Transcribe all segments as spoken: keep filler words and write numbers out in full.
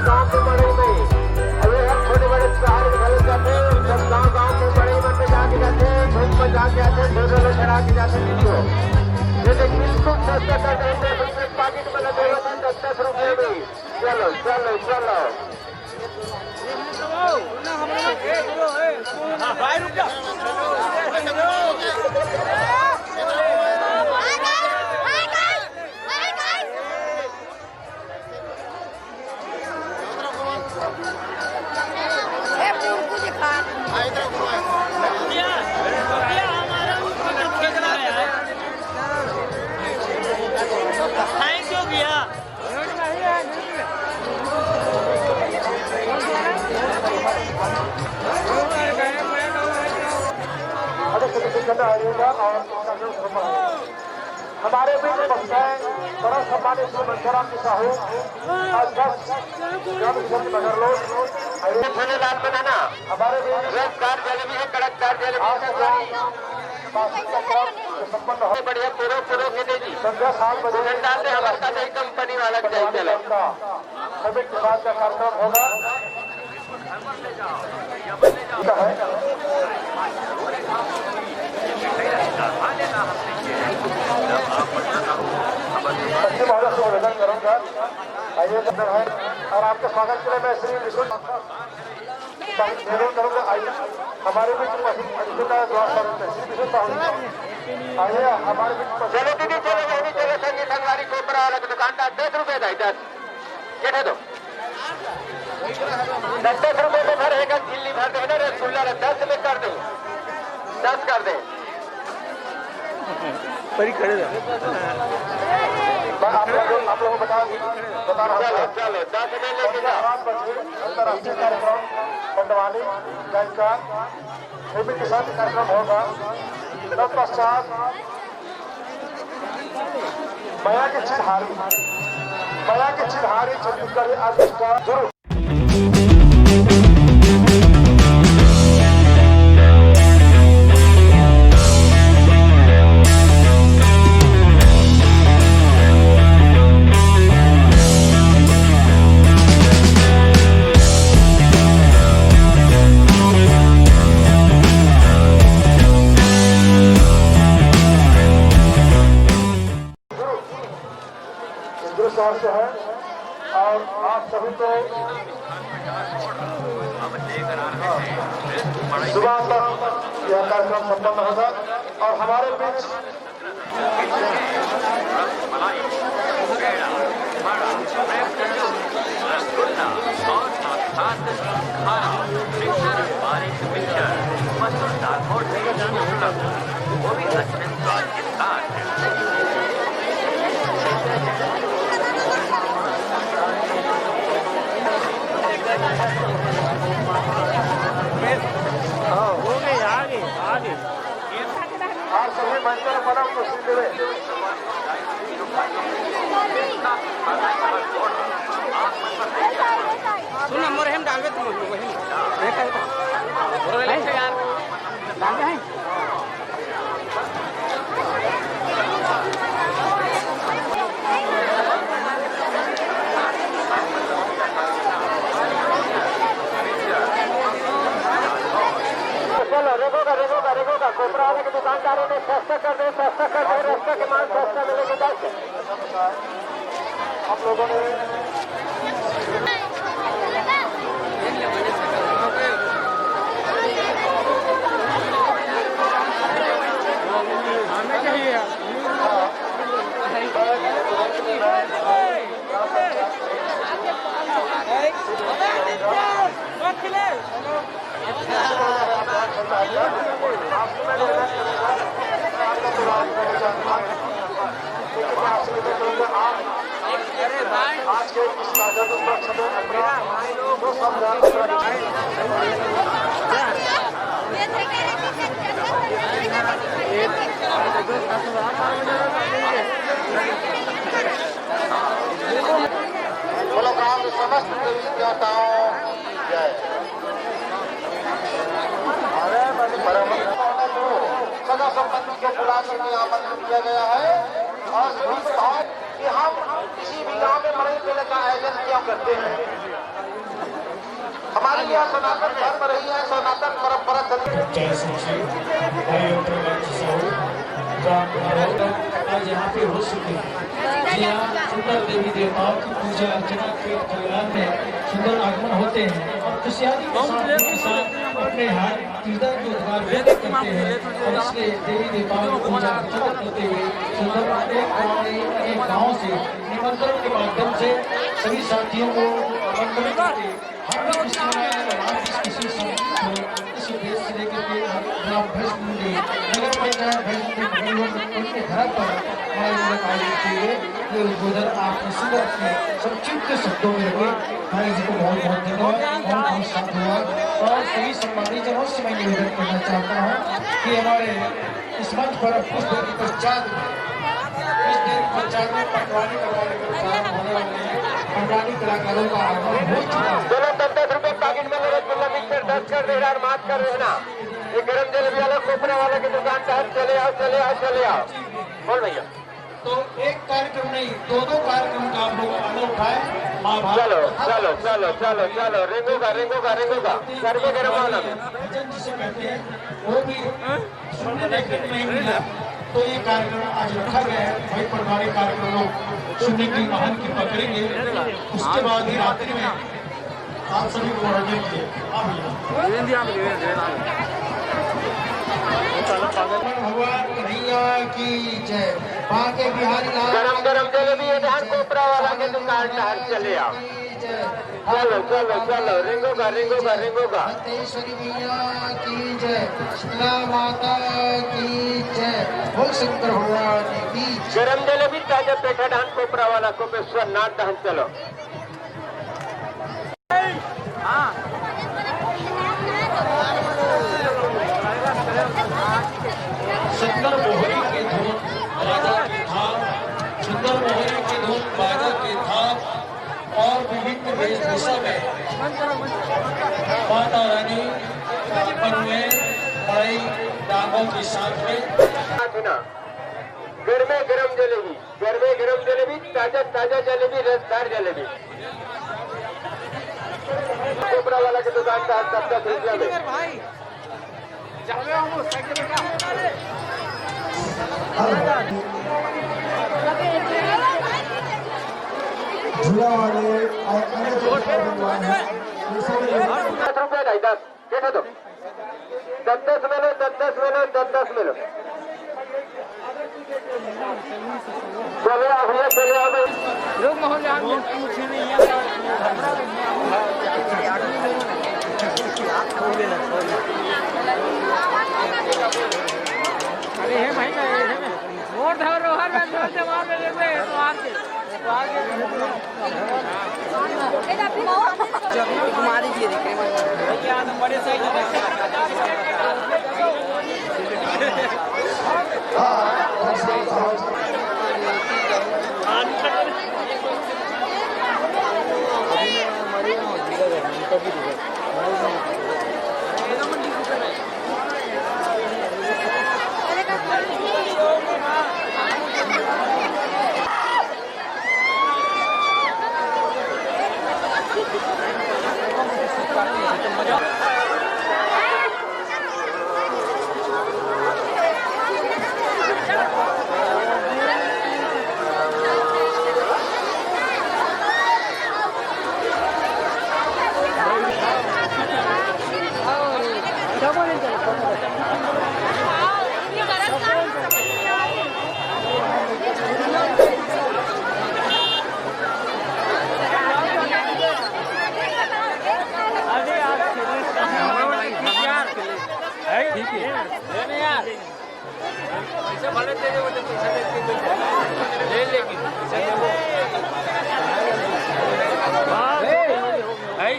गांव के बड़े में, अरे हर छोटे बड़े त्योहार में घलो जाथे, सब गांव गांव में बड़े मन में जाके जाथे, भोग में जाके आथे, ढोल ढोल चढ़ा के जाथे दीदी हो। ये देख बिल्कुल सस्ता कर दे, दस रुपये पाकिट में लगे हुए थे, दस दस रुपये में। चलो चलो चलो। थैंक यू भैया। हमारे बीच उपस्थित हैं परम सम्मानित श्री मंशाराम जी साहू, अध्यक्ष ग्राम समिति नगर लोग। झूलेलाल मनाना। हमारे बीच रसदार जलेबी है, कड़कदार जलेबी आज है। का कार्यक्रम संपन्न हो। बढ़िया पूरो पूरो के दे जी। संध्या सात बजे झंडा से हमारे साथ एक कंपनी वाला के जाए चलो। सभी के साथ का कार्यक्रम होगा। सच्ची महाराज से निवेदन करूंगा, आइए, है और आपके स्वागत के लिए मैं श्री विष्णु निवेदन करूंगा, आइए, हमारे बीच उपस्थित अतिथि का द्वार स्वागत है, श्री विष्णु साहू जी। आइए, हमारे बीच उपस्थित चलो दीदी, चलो बहनी, चलो संगी संगवारी, कोपरा वाला के दुकानदार, दस रुपए दाई, दस। ये दे दो। दस दस रुपए में भर एक झिल्ली भर देना, रसगुल्ला ला दस में कर दे, दस कर दे। परी खड़े रहो। मैं आप लोगों, आप लोगों को बता, बता रहा हूँ। चलो, चलो, दस में लेके जाओ। सात बजे अंतर्राष्ट्रीय कार्यक्रम पंडवानी गायिका देवी के साथ कार्यक्रम होगा। तत्पश्चात मया के चिरहारी, मया के चिरहारी छत्तीसगढ़ी आर्केस्ट्रा जरूर। इंद्र साहब से है और आप सभी को सुबह तक यह कार्यक्रम संपन्न होगा और हमारे बीच आप सभी मंच पर पड़ा, उपस्थित हुए। सुन, मोर हम डालबे तुम वही। ये कहे तो। मोर वाले से यार। डाल दे हैं। चलो, रेगो का, रेगो का, रेगो का, कोपरा वाले के दुकानदारों ने सस्ता कर दे, सस्ता कर दे, रस्ता के माल सस्ता मिलेगी, दस। हम लोगों ने बोलो, गांव के समस्त देवी देवताओं की जय। सगा संबंधी को बुला करके आमंत्रित किया गया है और सभी को भाव कि हम किसी भी गांव में मड़ई मेले का आयोजन क्यों करते हैं? हमारी यह सनातन धर्म रही है, सनातन परंपरा चली। जय श्री श्री हरिओम प्रकाश साहू, राम भगवान आज यहाँ पे हो चुके हैं। जी हाँ, सुंदर देवी देवताओं की पूजा अर्चना के कल्याण में सुंदर आगमन होते हैं और खुशहाली के साथ, के साथ अपने हाथ पीड़ा के उद्गार व्यक्त करते हैं और इसलिए देवी देवताओं की पूजा अर्चना करते हुए सुंदर अनेक गाँव में, अनेक गाँव से निमंत्रण के माध्यम से सभी साथियों को आमंत्रित करके हर लोग इसके लिए आज इस विशेष संगीत को इस उद्देश्य से लेकर के हम ग्राम भैंसमुंडी, नगर पंचायत भैंसमुंडी, मंगलूर में उनके घर पर हमारे लोग आयोजित किए गए ये उद्बोधन आपने सुंदर अपने संक्षिप्त शब्दों में रखे। भाई जी को बहुत बहुत धन्यवाद, बहुत बहुत साधुवाद। और सभी सम्मानित जनों से मैं निवेदन करना चाहता हूँ कि हमारे इस मंच पर पुष्प के पश्चात में, कुछ देर पश्चात में पंडवानी का कार्यक्रम प्रारंभ होने वाले हैं। पंडवानी कलाकारों का आगमन हो चुका है। चलो, दस दस रुपए पाकिट में ले, रसगुल्ला मिक्सचर दस कर दे रहा, माफ कर देना। ये गरम जलेबी वाला, खोपरा वाला की दुकान का है, चले आओ, चले आओ, चले आओ। बोल भैया। तो एक कार्यक्रम नहीं, दो दो कार्यक्रम का आप लोग आनंद उठाए। माँ भारत चलो, कथा चलो, चलो, चलो, चलो, रेंगोगा, रेंगोगा, रेंगोगा। गरमे गरम वाला में। भजन जिसे कहते हैं, वो भी सुनने देखने को नहीं मिला, तो ये कार्यक्रम आज रखा गया है। भाई पटवारी कार्यक्रम लोग सुनने की महन की पकड़ेंगे, उसके बाद ही रात्रि में आप सभी को मनोरंजन किए। आप भैया। भगवान कन्हैया की जय। बांके बिहारी लाल गरम गरम जलेबी ये ध्यान कोपरा वाला के दुकान डहर चले आओ। चलो, चलो, चलो, रेंगोगा, रेंगोगा, रेंगोगा। भगवतेश्वरी मैया की जय, शीतला माता की जय, बोल शंकर भगवान की जय। गरम जलेबी ताजा पेठा धान कोपरा वाला कोपेश्वर नाथ धान चलो। सुंदर मोहरी की धुन बाजा की थाप, सुंदर मोहरी की धुन बाजा की थाप, और विभिन्न वेशभूषा में माता रानी पनवे, मड़ई, डांगों के साथ में। गरमे गरम जलेबी, गरमे गरम जलेबी, ताजा ताजा जलेबी, रसदार जलेबी। कोपरा वाला की दुकान का है, दस दस रुपया में। झूला वाले और अन्य जो भी आए हैं, उन सभी लोगों को दस रुपया नहीं, दस, कैसे दो? दस दस में लो, दस दस में लो, दस दस में लो। चले आओ भैया, चले आओ भाई। लोग माहौल यहाँ में। अरे हे भाई, हे भाई। वोट धरो, हर बार धरो, जवाब दे देते हैं, तो आके। कुमारी जी देख रहे हैं। पैसा भले दे दे, वो तो पैसा दे के ले लेगी। हैं?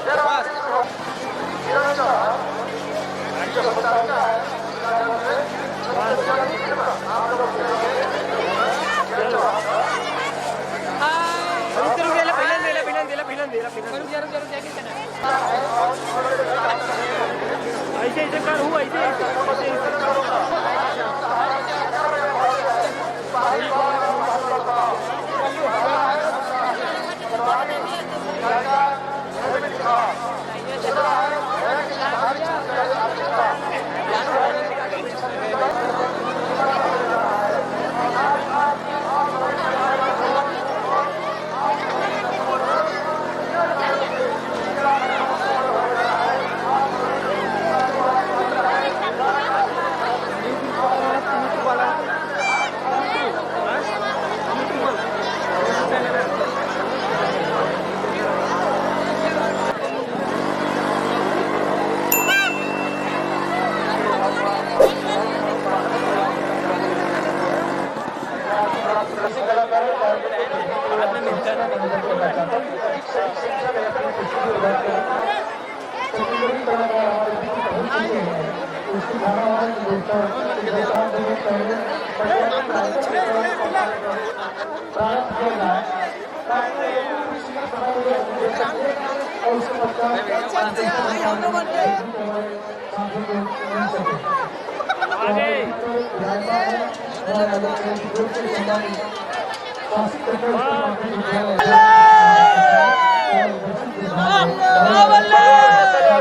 रुक, रुक, रुक, रुक, रुक, रुक, रुक। ऐसे, ऐसे कर, हूँ, ऐसे, ऐसे, ऐसे, ऐसे।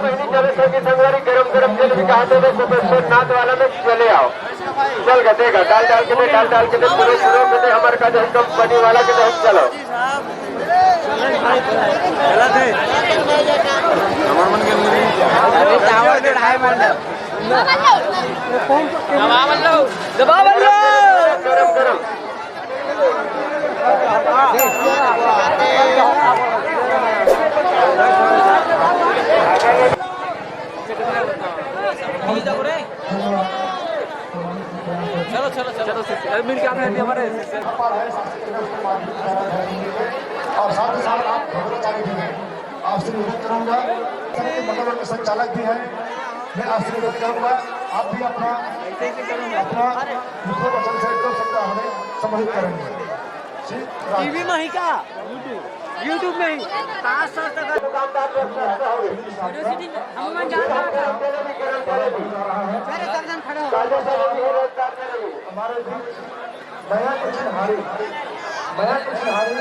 बहिनी, चलो संगी संगवारी, गरम गरम जलेबी खाते हुए कुबेश्वर नाथ वाला में चले आओ। चल के देगा, डाल डाल के दे, डाल डाल के दे, पूरे पूरे के दे, हमारे का जो कंपनी वाला के दे, चलो। अरे, टावर के ढाई मार दे। दबा बल्लो, दबा बल्लो। गरम गरम। चलो, चलो, चलो। अरे, मिल के आ रहे हैं हमारे। और साथ ही साथ आप घबरा जाने भी हैं। आपसे निवेदन करूंगा, संघ के मंडल के संचालक भी हैं, मैं आपसे निवेदन करूंगा, आप भी अपना, अपना मुखर वचन से जो शब्द हमें संबोधित करेंगे। श्री राज। टीवी में ही का? YouTube में ही। कहाँ से तक? दुकानदार को प्रश्न हो रही है। यूनिवर्सिटी में हनुमान जहाँ का था। मेरे सर्जन खड़े हो। हमारे बीच मया कुछ हारी, मया कुछ हारी, अ,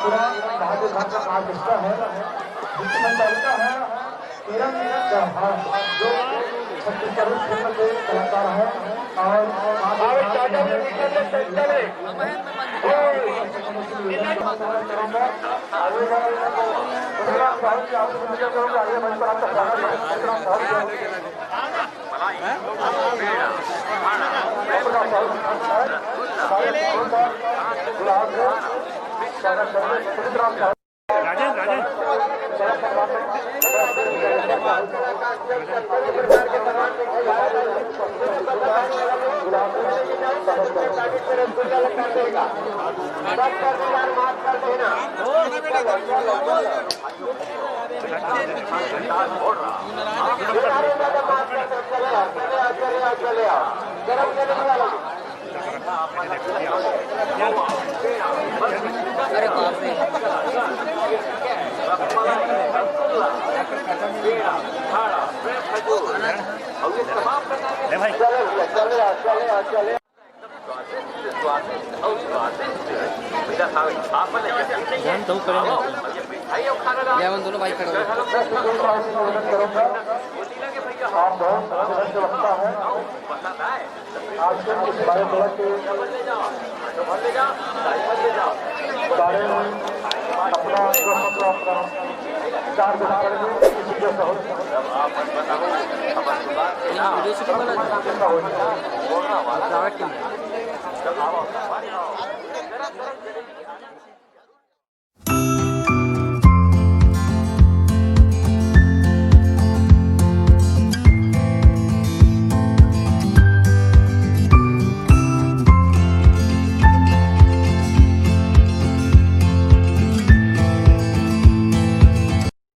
पूरा महादेव धाम का ऑर्केस्ट्रा है, जिसकी संचालिका है किरण चौहान, जो छत्तीसगढ़ी फिल्म के कलाकार हैं और महादेव धाम के हैं। राजन, राजन। ले भाई। जान तो करेंगे। ये हम दोनों भाई खड़े हो। आप बहुत अच्छा लगता है। आज के इस बायोपोलिक के बारे में अपना जो मतलब अपना विचार व्यक्त करेंगे, किसी के सहयोग वीडियो शूटिंग वाला।